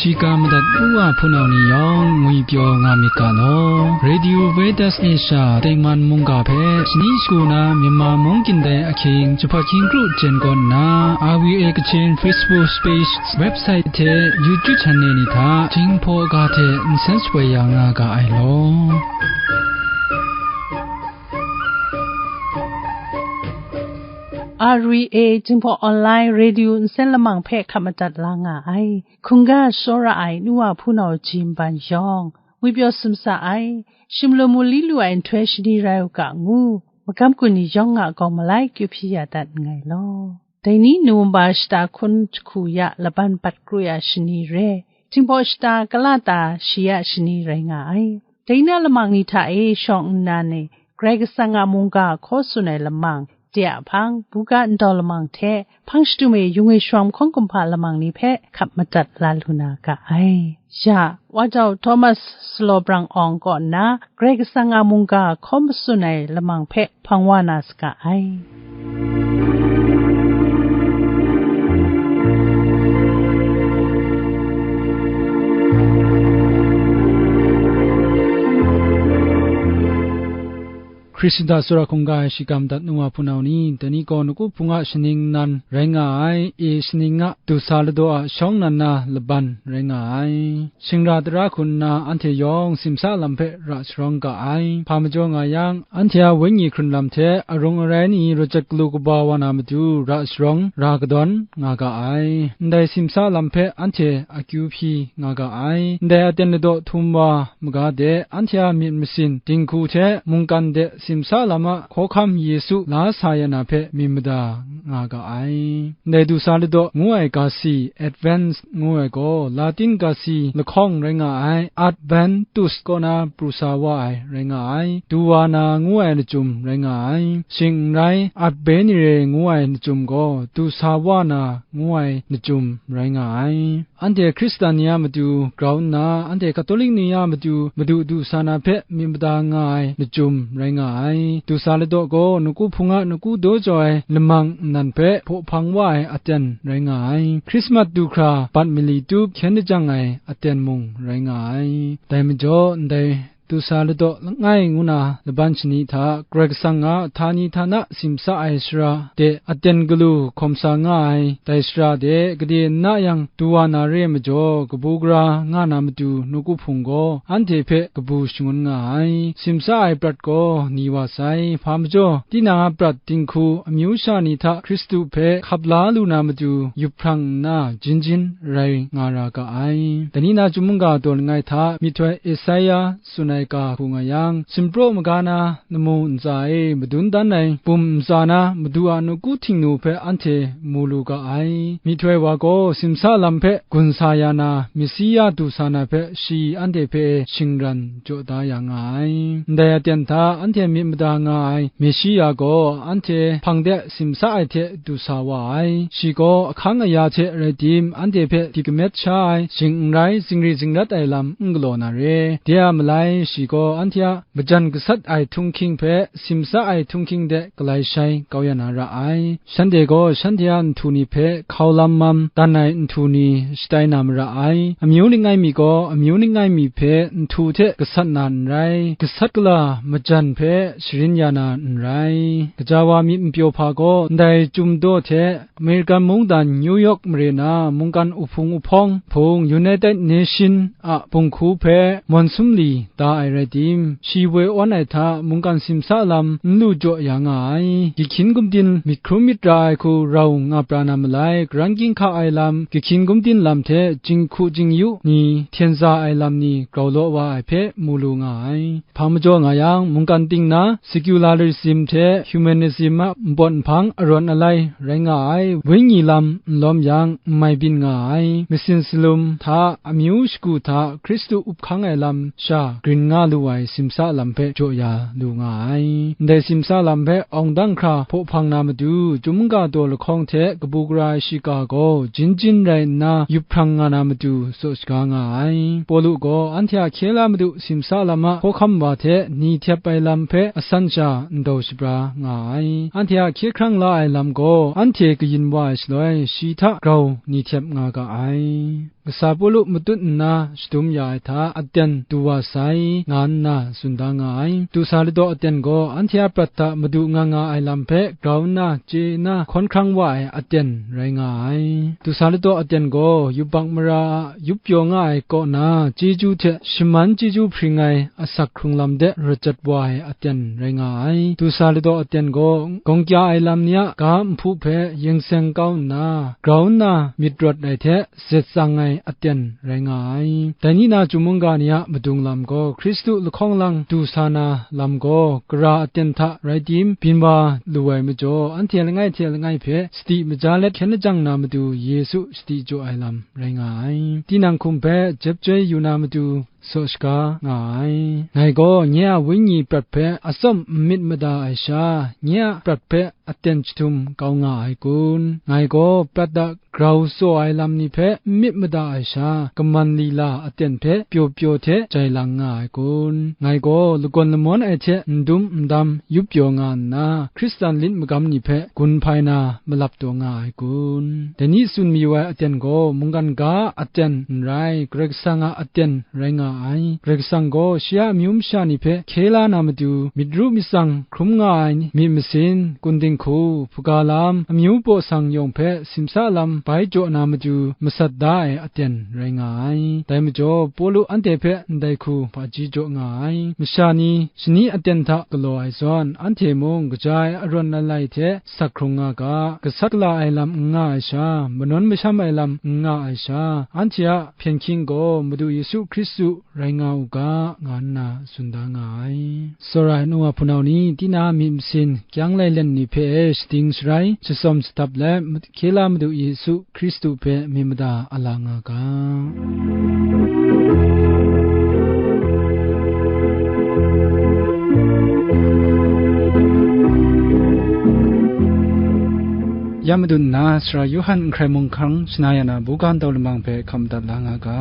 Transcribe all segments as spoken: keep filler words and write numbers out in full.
Shiga madat u wa hpunau ni yawng ngwi pyaw nga myit ga law. Radio Vedas Asia Taiman mungga hpe shani shagu na Myanmar mung kyin dai ahkying jahpawt hkying kru jen kawn nna, R V A Kachin Facebook page, website hte YouTube channel ni hta Jinghpaw ga hte nsen shapoi ya nga ga ai law. R V A Jinghpaw Online Radio nsen lamang hpe hkap madat la nga ai. Hkungga tsawra ai nu wa hpunau ji nban yawng, ngwi pyaw sumsa ai, shim lu mu li lu ai nhtoi shani rai u ga ngu, magam gun ni yawng a gaw malai kyu hpyi ya dat nngai law. Dai ni November shata hkun jahku ya laban bat kru ya shani re, Jinghpaw shata kala ta shi ya shani rai nga ai. Dai na lamang ni hta e shawng nnan e, Karai Kasang a mungga hkaw tsun ai lamang, de a hpang, buga ndau lamang hte, hpang shadum e yung e shawng hkawng kumhpa lamang ni hpe hkap madat la lu na ga ai. Ya, Wa Jau Thomas Salaw Brang Awng kaw nna, Karai Kasang a mungga hkaw matsun ai lamang hpe hpang wa na saga ai. Hkristu hta tsawra hkungga ai shigam dat nu wa hpunau ni, dai ni gaw Nawku Hpung a shaning nan rai nga ai, e shaning a du sa ladaw a shawng nan na laban rai nga ai. Shingra tara hku nna anhte yawng simsa lam hpe ra sharawng ga ai. Hpa majaw nga yang, anhte a wenyi hkrun lam hte arung arai ni rajat galu kaba wa na matu ra sharawng ra kadawn nga ga ai. Ndai simsa lam hpe anhte akyu hpyi nga ga ai. Ndai aten ladaw htum wa maga de, anhte a myit masin dinghku hte mungkan de simsa lam a hkawhkam Yesu la sa ya na hpe myit mada nga ga ai. Ndai du sa ladaw ngu ai ga si, Advent ngu ai gaw, Latin ga si lahkawng rai nga ai, Adventus kaw na pru sa wa ai rai nga ai, du wa na ngu ai lachyum rai nga ai, shing n rai, Advenire ngu ai lachyum gaw, du sa wa na ngu ai lachyum rai nga ai. Anhte Hkristan ni a matu grau nna, anhte Katolik ni a matu madu du sa na hpe myit mada nga ai lachyum rai nga ai. Du sa ladaw gaw, Nawku Hpung a nawku daw jaw ai lamang nnan hpe hpaw hpang wa ai aten rai nga ai. Hkrismat du hkra bat mali tup hkyen lajang ai aten mung rai nga ai. Dai majaw, ndai du sa ladaw langai ngu na laban shani hta, Karai Kasang a htani htana simsa ai sara de aten galu hkawm sa nga ai, dai sara de gade n na yang du wa na re ai majaw, kabu gara nga na matu nawku hpung gaw anhte hpe kabu shangun nga ai, simsa ai prat gaw ni wa sai, hpa majaw, tinang a prat dinghku amyu sha ni hta Hkristu hpe hkap la lu na matu yup hprang nna, jin jin rai nga ra ga ai. Dai ni na chyum mungga daw langai hta, myihtoi Esaia tsun ai ga hku nga yang, sumpraw maga na lamu ntsa e madun dan ai bum ntsa na Madu a nawku htingnu hpe anhte mu lu ga ai. Myihtoi wa gaw simsa lam hpe gun sa ya na, Misia du sa na hpe shi anhte hpe shingran jaw da ya nga ai. Ndai aten hta anhte myit mada nga ai Meshia gaw anhte hpang de simsa ai hte du sa wa ai. Shi gaw ahkang aya hte rai tim, anhte hpe di kamet sha ai, shing n rai, zingri zingrat ai lam n galaw na re. De a malai, shi gaw anhte a majan gasat ai htunghking hpe simsa ai htunghking de galai shai kau ya na ra ai. Shanhte gaw shanhte a nhtu ni hpe hkau lam mam dan ai nhtu ni shatai na mara ai. Amyu ning ai mi gaw amyu ning ai mi hpe nhtu hte gasat na n rai, gasat gala majan hpe sharin ya na n rai. Gaja wa myit n pyaw hpa gaw ndai Chyum daw hte American mungdan New York mare na mungkan uhpung uhpawng hpung, United Nation a bunghku hpe mawn sumli da ai rai tim, shi woi awn ai hta mungkan simsa lam n lu jaw ya nga ai. Gihkyin gumdin myit hkrum myit ra ai hku rau nga pra na malai, karan ginhka ai lam, gihkyin gumdin lam hte jinghku jingyu ni hten za ai lam ni grau law wa ai hpe mu lu nga ai. Hpa majaw nga yang, mungkan ting na secularism hte humanism a npawt nhpang arawn alai rai nga ai, wenyi lam n lawm yang, n mai byin nga ai, masin salum hta, amyu shagu hta Hkristu up hkang ai lam sha grin nga lu ai simsa lam hpe jaw ya lu nga ai. Ndai simsa lam hpe awng dang hkra hpaw hpang na matu, Chyum mungga daw lahkawng hte kabu gara ai shiga gaw jin jin rai nna yup hprang nga na matu tsaw shaga nga ai. Pawlu gaw anhte a hkye la madu simsa lam a hkawhkam wa hte ni htep ai lam hpe asan sha ndau shabra nga ai. Anhte a hkye hkrang la ai lam gaw anhte kayin wa ai shaloi, shi hta grau ni htep nga ga ai. kasa Pawlu matut nna shadum ya ai hta aten du wa sai, nga nna tsun da nga ai. Dusa ladaw aten gaw anhte a prat hta madu nga nga ai lam hpe grau nna chye nna hkawn hkrang wa ai aten rai nga ai. Dusa ladaw aten gaw yubak mara a yup pyaw nga ai kaw na chyeju hte shaman chyeju hpring ai asak hkrung lam de rachyat wa ai aten rai nga ai. Dusa ladaw aten gaw gawng kya ai lam ni a ga nhpu hpe yen seng kau nna, grau nna myit rawt ai hte zet tsang ai aten rai nga ai. Dai ni na chyu mungga ni a madung lam gaw Hkristu lahkawng lang du sa na lam gaw, gara aten hta rai tim, byin wa lu ai majaw, anhte langai hte langai hpe sadi maja let hkyen lajang na matu Yesu sadi jaw ai lam rai nga ai. Tinang hkum hpe jep chyoi yu na matu saw shaga nga ai. Ngai gaw nye a wenyi prat hpe atsawm n myit mada ai sha, nye a prat hpe aten jahtum kau nga ai kun? Ngai gaw prat a grau tsaw ai lam ni hpe n myit mada ai sha, kaman lila aten hpe pyaw pyaw hte jai lang nga ai kun? Ngai gaw lagawn lamawn ai hte n dum n dam yup pyaw nga nna, Hkristan lit magam ni hpe gun hpai na malap taw nga ai kun? Dai ni tsun mayu ai aten gaw mungkan ga a aten n rai, Karai Kasang a aten rai nga ai. Karai Kasang gaw shi a amyu masha ni hpe hkye la na matu, myit ru myit tsang hkrum nga ai myit masin, kun dinghku, hpaga lam, amyu baw sang yawng hpe simsa lam bai jaw na matu, masat da ai aten rai nga ai. Dai majaw, Pawlu anhte hpe ndai hku hpaji jaw nga ai. Masha ni shani aten hta galaw ai zawn, anhte mung kaja ai arawn alai hte sak hkrung nga ga, gasat gala ai lam n nga ai sha, manawn masham ai lam n nga ai sha, anhte a hpyen hkying gaw Madu Yesu Hkristu rai nga u ga, nga nna tsun da nga ai. Tsawra ai nu wa hpunau ni, tinang a myit masin, kyang lailen ni hpe shating sharai, shatsawm shatap let, hkye la Madu Yesu Hkristu hpe myit mada a la nga ga. Ya madun nna, Sara Yawhan n hkrai mung hkang shana ya na, buga ntau lamang hpe hkam madat la nga ga.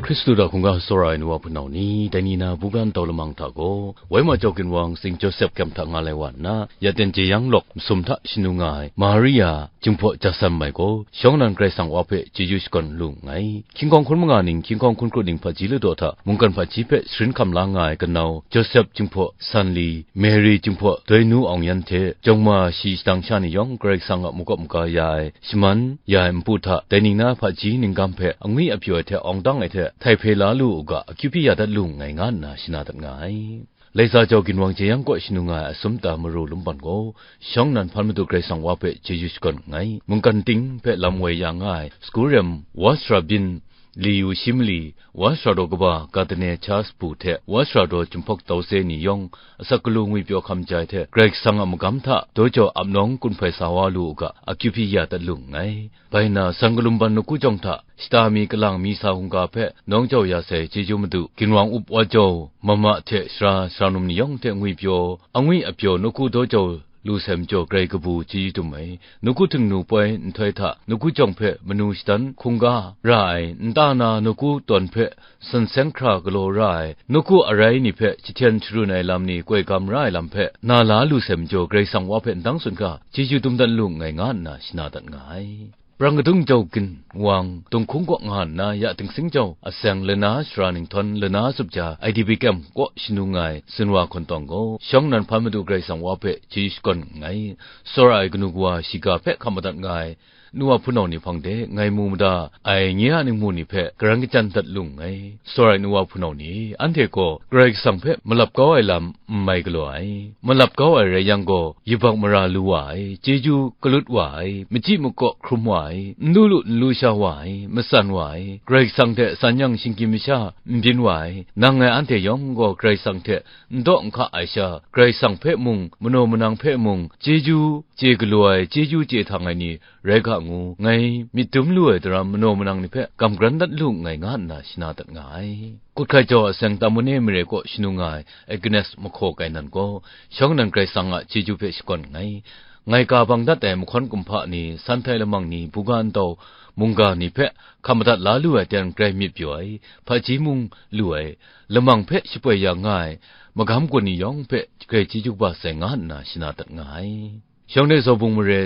Hkristu hta hkungga tsawra ai nu wa hpunau ni, dai ni na buga ntau lamang hta gaw, Woi Majau Ginwang Saint Joseph kyem hta nga lai wa nna, ya ten jeyang lawk masum hta shanu nga ai Maria Jinghpaw Jasam mai gaw, shawng nnan Karai Kasang Wa hpe chyeju shakawn lu nngai. Hkying hkawng hkun manga ning, hkying hkawng hkun kru ning hpaji ladaw hta mungkan hpaji hpe sharin hkam la nga ai kanau, Josep Jinghpaw Sanli, Meri Jinghpaw Doinu Aung Yan hte, jawng ma shi shadang sha ni yawng Karai Kasang a makawp maga ya ai, shaman ya ai npu hta, dai ning na hpaji ninggam hpe angwi apyaw ai hte awng dang ai hte, htai hpe la lu u ga, akyu hpyi ya dat lu nngai, nga nna shana dat nga ai. Laisa jau ginwang jeyang kaw shanu nga ai asum ta maru lumban gaw, shawng nnan hpan madu Karai Kasang Wa hpe chyeju shakawn nngai. Mungkan ting hpe lam woi ya nga ai, sagu rem, wa sara byin, liyu shi mali, wa sara daw kaba, Gardner Charles Pu hte wa sara daw Jinghpaw Tau Se ni yawng, asak galu ngwipyaw hkam jai hte, Karai Kasang a magam hta daw jau ap nawng kun hpai sa wa lu u ga, akyu hpyi ya dat lu nngai. Bai nna, sang kalum ban nawku jawng hta, shata mi kalang mi sa hkungga hpe nawng jau ya sai chyeju madu, ginwang up wa jau, mama hte sara, sara num ni yawng hte ngwipyaw, angwi apyaw nawku daw jau lu sai majaw grai kabu chyeju dum ai, nawku htingnu poi nhtoi hta nawku jawng hpe manu shadan hkungga ra ai, nta na nawku tawn hpe san seng hkra galaw ra ai, nawku arai ni hpe jahten sharun ai lam ni koi gam ra ai lam hpe na la lu sai majaw, Karai Kasang Wa hpe ndang tsun hkra chyeju dum dat lu nngai, nga nna shana dat nga ai. Prang kadung jau ginwang, Dunghkung kaw nga nna ya tingsing jau aseng lana sara ninghtawng lana zup ja I D P kyem kaw shanu nga ai, Sinwa hkawn tawng gaw, shawng nnan hpan madu Karai Kasang Wa hpe chyeju shakawn nngai. Tsawra ai kanu kawa shiga hpe hkam madat nga ai, nu wa hpunau ni hpang de ngai mu mada ai nye a ningmu ni hpe karan kachyan dat lu nngai. Tsawra ai nu wa hpunau ni, anhte gaw Karai Kasang hpe malap kau ai lam n mai galaw ai. Malap kau ai rai yang gaw, yubak mara lu wa ai, chyeju galut wa ai, machyi makaw hkrum wa ai, n lu lut n lu sha wa ai, matsan wa ai, Karai Kasang hte san yang shinggyim masha n byin wa ai, nang ngai anhte yawng gaw Karai Kasang hte n daw n hka ai sha, Karai Kasang hpe mung, manaw manang hpe mung, chyeju chye galaw ai, chyeju chye htang ai ni rai ga ngu, ngai myit dum lu ai daram manaw manang ni hpe gam garan dat lu nngai, nga nna shana dat nga ai. Kut hkai jau aseng Tamune mare kaw shanu nga ai Agnes mahkaw kai nan gaw, shawng nnan Karai Kasang a chyeju hpe shakawn nngai. Ngai ka bang dat ai mahkawn kumhpa ni, san htai lamang ni, buga ntau mungga ni hpe hkam madat la lu ai ten grai myit pyaw ai, hpaji mung lu ai, lamang hpe shapoi ya nga ai, magam gun ni yawng hpe grai chyeju kaba sai, nga nna shana dat nga ai. Shawng de Zawbung mare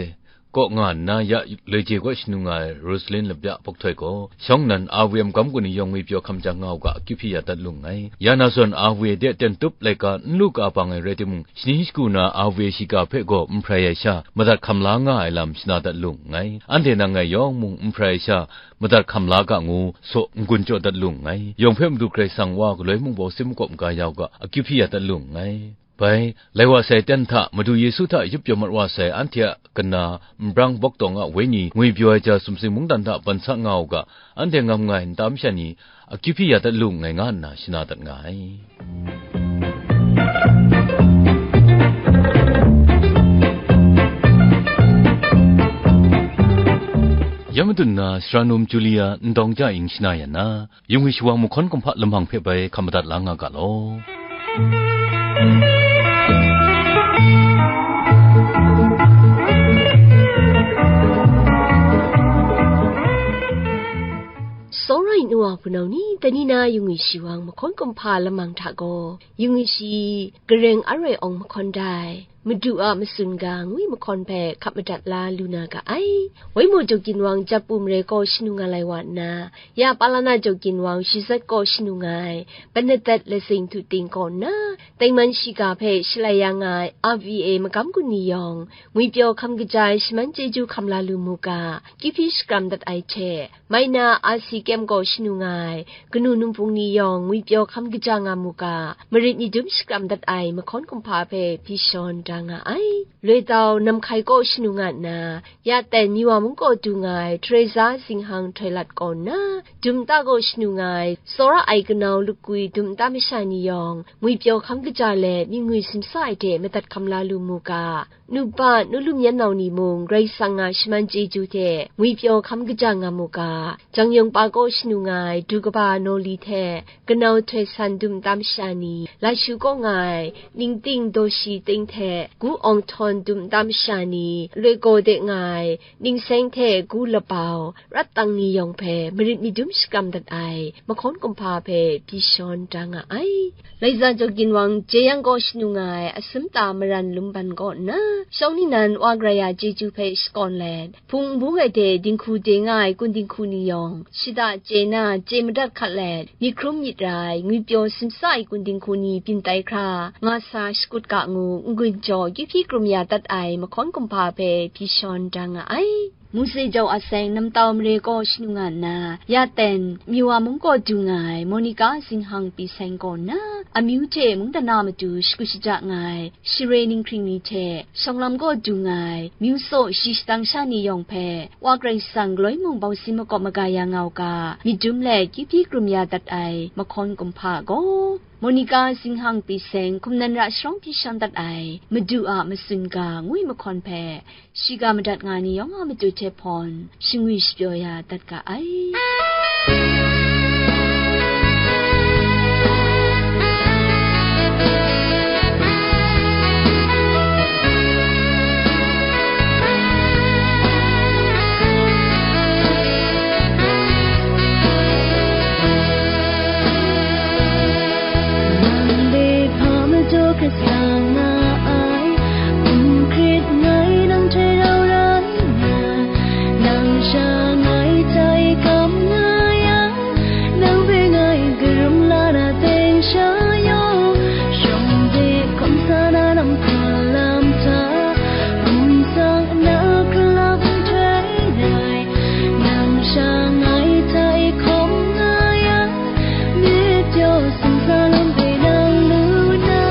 kaw nga nna ya Loije kaw shanu nga ai Rosalin Labya Bawk Htoi gaw, shawng nnan A V M gam gun ni yawng ngwipyaw hkam ja nga u ga, akyu hpyi ya dat lu nngai. Ya na zawn A V A de ten tup laika n lu ka bang ai rai timung, shani shagu na A V A shiga hpe gaw n hprai ai sha, madat hkam la nga ai lam shana dat lu nngai. Anhte nang ngai yawng mung n hprai ai sha, madat hkam la ga ngu, saw n-gun chyaw dat lu nngai. Yawng hpe Madu Karai Kasang Wa galoi mung bau sin makawp maga ya u ga, akyu hpyi ya dat lu nngai. Bai, lai wa sai ten hta, Madu Yesu hta yup pyaw mat wa sai anhte a kana, nbrang bawk tawng a wenyi, ngwipyaw ai ja sumsing mungdan hta ban sa nga u ga, anhte ngam nga ai nta masha ni, akyu hpyi ya dat lu nngai, nga nna shana dat nga ai. Ya madun na, Sara Num Julia n dawng ja ing shana yan na, Yung wi shawang mahkawn kumhpa lamang hpe bai hkam madat la nga ga law. Tsawra ai nu wa hpunau ni, tani na yung wi shawang mahkawn kumhpa lamang hta gaw, yung wi shi gareng aroi awng mahkawn dai, Madu a matsun ga ngwi mahkawn hpe hkap madat la lu na ga ai. Waimu Jaw Ginwang Japu mare kaw shanu nga lai wa nna, ya Palana Jaw Ginwang Shizat kaw shanu nga ai, Bernadette Lasing Htu Ting kaw nna, tengman shiga hpe shalai ya nga ai R V A magam gun ni yawng, ngwipyaw hkam kaja ai shaman chyeju hkam la lu mu ga, kyu hpyi shakram dat ai hte, Mai na R C Kem gaw shanu nga ai, kanu num hpung ni yawng ngwipyaw hkam kaja nga mu ga, marit ni dum shakram dat ai mahkawn kumhpa hpe hpyi shawn da nga ai. Loi tau Namhkai kaw shanu nga nna, ya ten Miwa mung kaw du nga ai Teresa Zinghang Htoi Lat kaw nna, dum nta kaw shanu nga ai, tsawra ai kanau lukwi dum nta masha ni yawng, ngwipyaw hkam kaja let, myit ngwi simsa ai hte madat hkam la lu mu ga, Nupa, nulum yan nau ni mung, Karai Kasang a shaman chyeju hte ngwipyaw hkam kaja nga mu ga, Jang Yawng Pa kaw shanu nga ai, du kaba Nawli hte, kanau Htoi San dum nta masha ni, Lashu kaw nga ai, Ningting Dawshi Ting hte, Gu Awng Htawn dum nta masha ni, Loi kaw de nga ai, Ningseng hte Gu Lapau, Rat Tang ni yawng hpe marit myit dum shakram dat ai, mahkawn kumhpa hpe hpyi shawn da nga ai. Laiza Jaw Ginwang Jeyang kaw shanu nga ai, Asum Ta Maran Lumban kaw nna, shawng ningnan Wa Karai a chyeju hpe shakawn let, hpung nbung ai hte dinghku de nga ai kun dinghku ni yawng, shada chye na, chye madat hkat let, myit hkrum myit ra ai, ngwipyaw simsa ai kun dinghku ni byin tai hkra, nga sa shakut ga ngu, n-gun jaw kyu hpyi krum ya dat ai, mahkawn kumhpa hpe hpyi shawn da nga ai. Mose jau a seng Namtau mare kaw shanu nga nna, ya ten, Miwa mung kaw du nga ai Monica Zinghang Pyi Seng kaw nna, amyu hte mungdan a matu shagu shaja nga ai, Share Ninghkring ni hte, shawng lam kaw du nga ai, myu saw shi shadang sha ni yawng hpe, Wa Karai Kasang galoi mung bau sin makawp maga ya nga u ga, myit dum let kyu hpyi krum ya dat ai, mahkawn kumhpa gaw, Monica Zinghang Pyi Seng hkum nan ra sharawng hpyi shawn dat ai, Madu a matsun ga ngwi mahkawn hpe, shiga madat nga ni yawng a matu hte hpawn, shingwi shapyaw ya dat ga ai. Nang de hpa majaw hkrit sa nga ai, hkum hkrit ngai nang hte rau rai nga, nang sha ngai hta e kam nga yang, nang hpe ngai karum la na teng sha yawng, shawng de hkawm sa na lam hkra lam hta, hkum sang na hkra lam nhtoi rai, nang sha ngai hta e hkawm nga yang, myit pyaw sumsa lawm hpe nang lu na.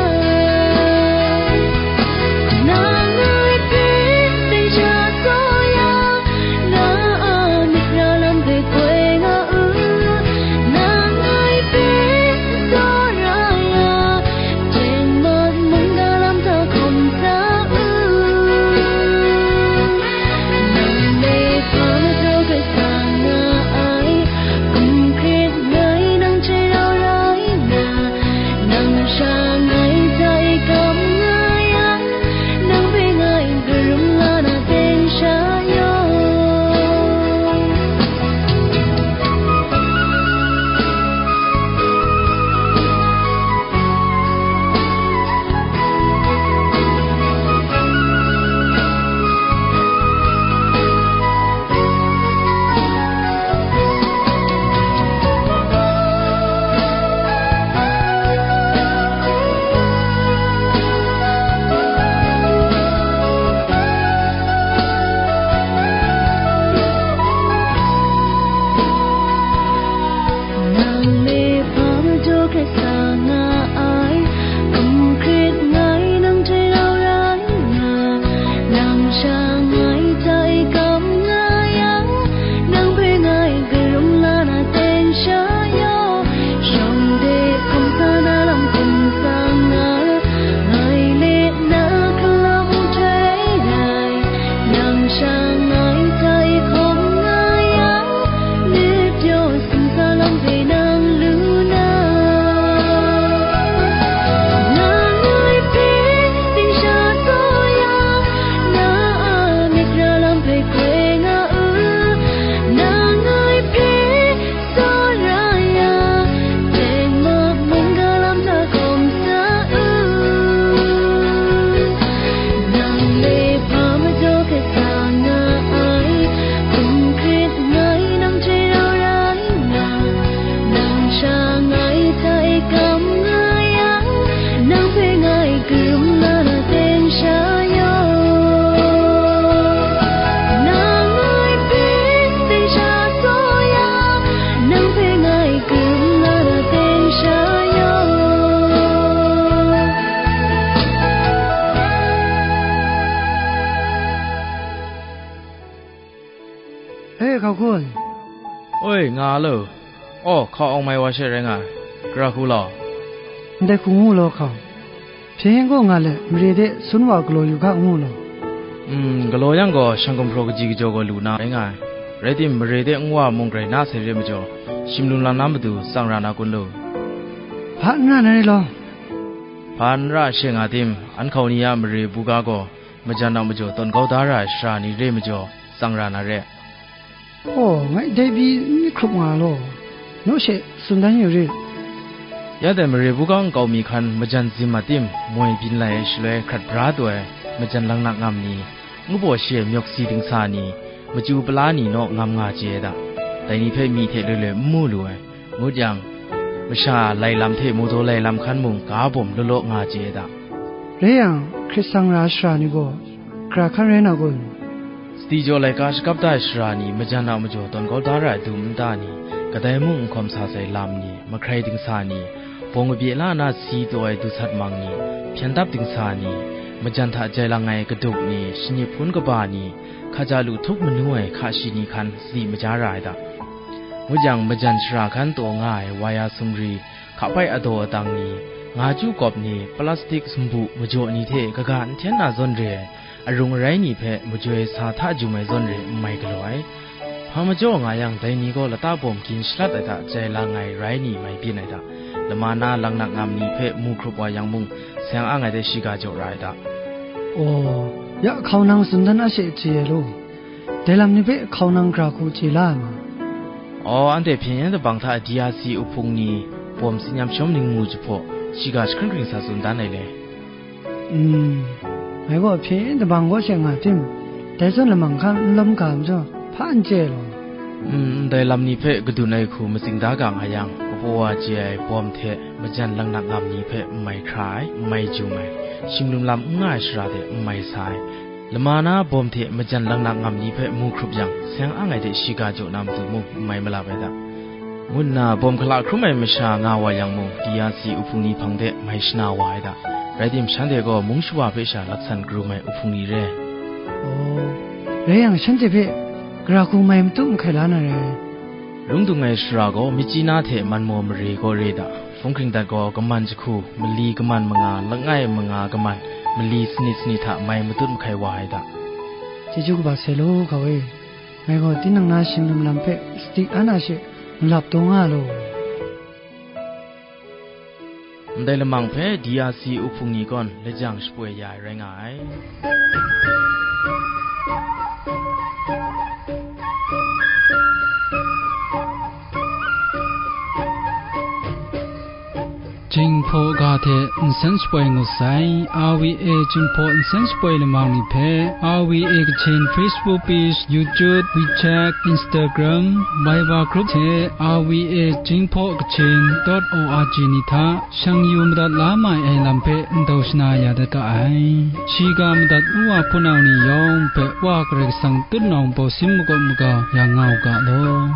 Gun. Oi, nga lo. Aw, hkau awng mai wa she rai nga ai. Gara hku law. Ndai hku ngu law hkau. Hpyen gaw nga let, mare de sun wa galaw yu ga ngu law. Mm, galaw yang gaw, shang gumhpraw kaji kajaw gaw lu na rai nga ai. Rai tim, mare de nwa mung grai na sai re majaw, shim lum lam na matu tsang ra na kun lu. Hpa n ra na re law. Hpa n ra she nga tim, an hkau ni a mare buga gaw, majan a majaw tawn kau da ra ai shara ni re majaw, tsang ra na re. Aw, ngai dai pyi n hkrup nga law, naw she tsun dan yu rit. Ya dai mare buga nkau mi hkan majan zim a tim moi byin lai ai shaloi hkrat bra taw ai majan langnak ngam ni, ngu baw shi ai myawk si dingsa ni, machyu pala ni naw ngam nga chye ai da. Dai ni hpe myi hte loi loi n mu lu ai. Ngut yang, masha lai lam hte mawdaw lai lam hkan mung ga bawm law law nga chye ai da. Rai yang, hkrit sang ra ai shara ni gaw, gara hkan rai na kun? Sadi jaw laika shakap da ai shara ni majan a majaw tawn kau da ra ai dum nta ni, kadai mung n hkawm sa sai lam ni, mahkrai dingsa ni, bawng kabye la na si taw ai du sat mang ni, hpyan dap dingsa ni, majan hta jai lang ai kaduk ni, shanip hpun kaba ni, hkaja lu htup manu ai hka shi ni hkan sadi maja ra ai da. Ngut yang, majan shara hkan taw nga ai waya sumri, hkapai adaw adang ni, nga chyu kawp ni, plastik sumbu majaw ni hte kaga n hten na zawn re ai, arung arai ni hpe majoi sa hta jum ai zawn re n mai galaw ai. Hpa majaw nga yang, dai ni gaw lata bawm gin shalat ai hta jai lang ai rai ni mai byin ai da. Lama na langnak ngam ni hpe mu hkrup wa yang mung, seng ang ai hte shiga jaw ra ai da. Aw, ya hkau nang tsun dan a she chye ai law. Dai lam ni hpe hkau nang gara hku chye la ai ma? Aw, anhte hpyen yen dabang hta D R C uhpung ni bawm tsin yam shawm ning mu jahpaw, shiga jahkring hkring sa tsun dan ai le. Mm, ngai gaw hpyen yen dabang kaw she nga tim, dai zawn lamang hkan n lawm ga majaw, hpa n chye ai law. Mm, ndai lam ni hpe kadun ai hku matsing da ga nga yang, kapaw wa chye ai bawm hte majan langnak ngam ni hpe n mai hkra ai, n mai jum ai, shim lum lam n nga ai shara de n mai sa ai, lama na bawm hte majan langnak ngam ni hpe mu hkrup yang, seng ang ai hte shiga jaw na matu mung n mai malap ai da, ngu nna bawm hkala hkrum ai masha nga wa yang mung, D R C uhpung ni hpang de mai shana wa ai da. Rai tim, shanhte gaw mung shawa hpe sha laksan karum ai uhpung ni re. Aw, rai yang, shanhte hpe gara hku mai matut mahkai la na re. Lung dung ai shara gaw Myitkyina hte Manmaw mare kaw re da. Hpung hkring dat gaw kaman jahku, mali kaman manga, langai manga kaman, mali sanit sanit hta mai matut mahkai wa ai da. Chyeju kaba sai law, hkau e. Ngai gaw tinang na shing lum lam hpe sadi an a she malap taw nga law. Ndai lamang hpe D R C uhpung ni gawn lajang shapoi ya ai rai nga ai. Jinghpaw ga hte nsen shapoi ngut sai. R V A Jinghpaw nsen shapoi lamang ni hpe, R V A Kachin Facebook page, YouTube, WeChat, Instagram, Viber group hte R V A Jinghpaw Kachin dot O R G ni hta shang yu madat la mai ai lam hpe ndau shana ya dat ga ai. Shiga madat nu wa hpunau ni yawng hpe Wa Karai Kasang tutnawng bawsin makawp maga ya nga u ga law.